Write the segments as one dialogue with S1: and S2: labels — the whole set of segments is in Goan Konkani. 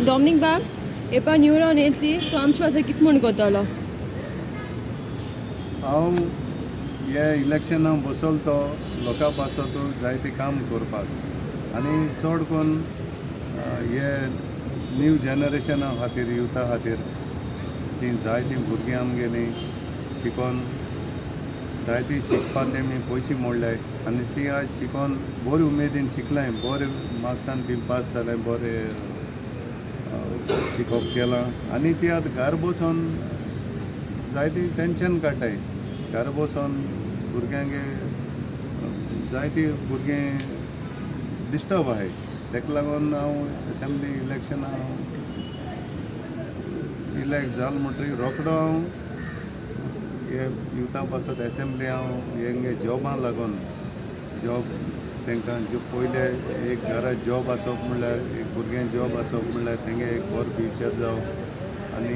S1: डॉमनीक बाब, हे न्यू रावन येतली, तूं आमचे पासून कितें म्हूण करतलो?
S2: हांव हे इलेक्शनाक बसलो तो लोकां पासत जायते काम करपाक आनी चड करून हे न्यू जनरेशना खातीर, युथा खातीर. तीं जायतीं भुरगीं आमगेलीं शिकोन, जायतीं शिकपा तेमी पयशे मोडले आनी तीं आयज शिकोन बरे उमेदीन शिकलां, बरे मार्क्सान तीं पास जालें, बरें शिकोवप केलां आनी ती आतां घर बसोन जायती टेंशन काडटाय. घर बसोन भुरग्यांक, जायती भुरगीं डिस्टर्ब आहाय. ताका लागून हांव एसेंब्ली इलेक्शन हांव इलेक्ट जालो म्हणटकीर रोकडो हांव हे युथा पासत एसेंब्ली हांव हेंगे जॉबा लागून, जॉब तांकां पयले एक घरा जॉब आसप म्हणल्यार, एक भुरग्यांक जॉब आसप म्हणल्यार तेंगे एक बरो फ्युचर जावप आनी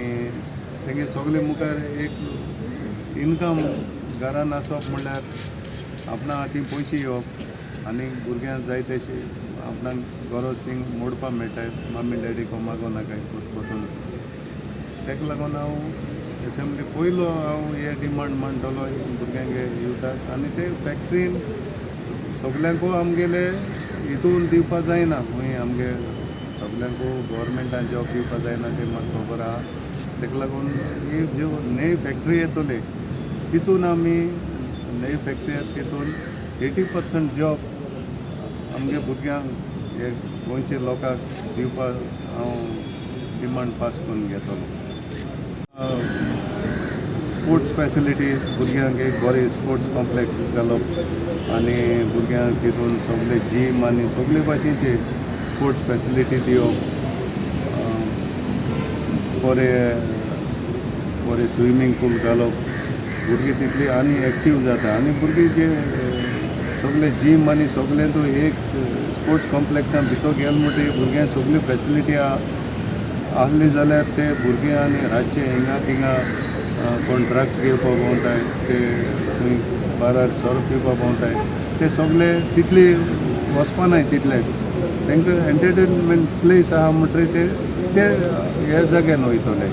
S2: तेंगे सगळे मुखार एक इनकम घरान आसप म्हणल्यार आपणा हातीन पयशे येवप आनी भुरग्यांक जाय तशी आपणाक गरज ती मोडपाक मेळटा, मम्मी डॅडीक मागो नाकाय परतून. ताका लागून हांव एसेंब्ली पयलो हांव हे डिमांड मांडटलो भुरग्यांक, युथाक. आनी ते फॅक्ट्रीन सगल्यांकू आमगेले हितून दिवपा जायना, खंय आमगे सगल्यांकू गव्हर्मेंटान जॉब दिवपा जायना, तें म्हाका खबर आहा. ताका लागून ही ज्यो न्हय फॅक्ट्री येतली तितून आमी न्हय फॅक्ट्री येता तितून 80% जॉब आमगे भुरग्यांक, हे गोंयचे लोकांक दिवपाक हांव डिमांड पास करून घेतलो. स्पोर्ट्स फेसिलिटी, भुरग्यांक एक बरें स्पोर्ट्स कॉम्प्लेक्स घालप आनी भुरग्यांक तितून सगळे जीम आनी सगळे भाशेचे स्पोर्ट्स फेसिलिटी दिवप, बरें बरें स्विमींग पूल घालप. भुरगीं तितली आनी एक्टीव जाता आनी भुरगीं जे सगळे जीम आनी सगळें तूं एक स्पोर्ट्स कॉम्प्लेक्सान भितर गेले म्हणटकीर भुरग्यांक सगळी फेसिलिटी आहली जाल्यार ते भुरगे आनी रातचे हिंगा थिंगा कोण ड्रग्स घेवपाक भोंवताय, ते खंय बारार सोरो पिवपाक भोंवताय, ते सगळे तितली वचपानाय. तितले तांकां एंटरटेनमेंट प्लेस आहा म्हणटकीर ते ते ह्या जाग्यान वयतले.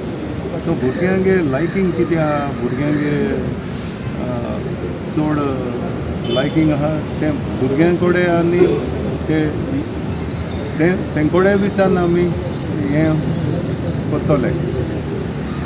S2: सो भुरग्यांगे लायकींग कितें आहा, भुरग्यांगे चड लायकींग आहा तें भुरग्यां कडेन आनी ते तें तेंकोडे विचारून आमी हें करतले.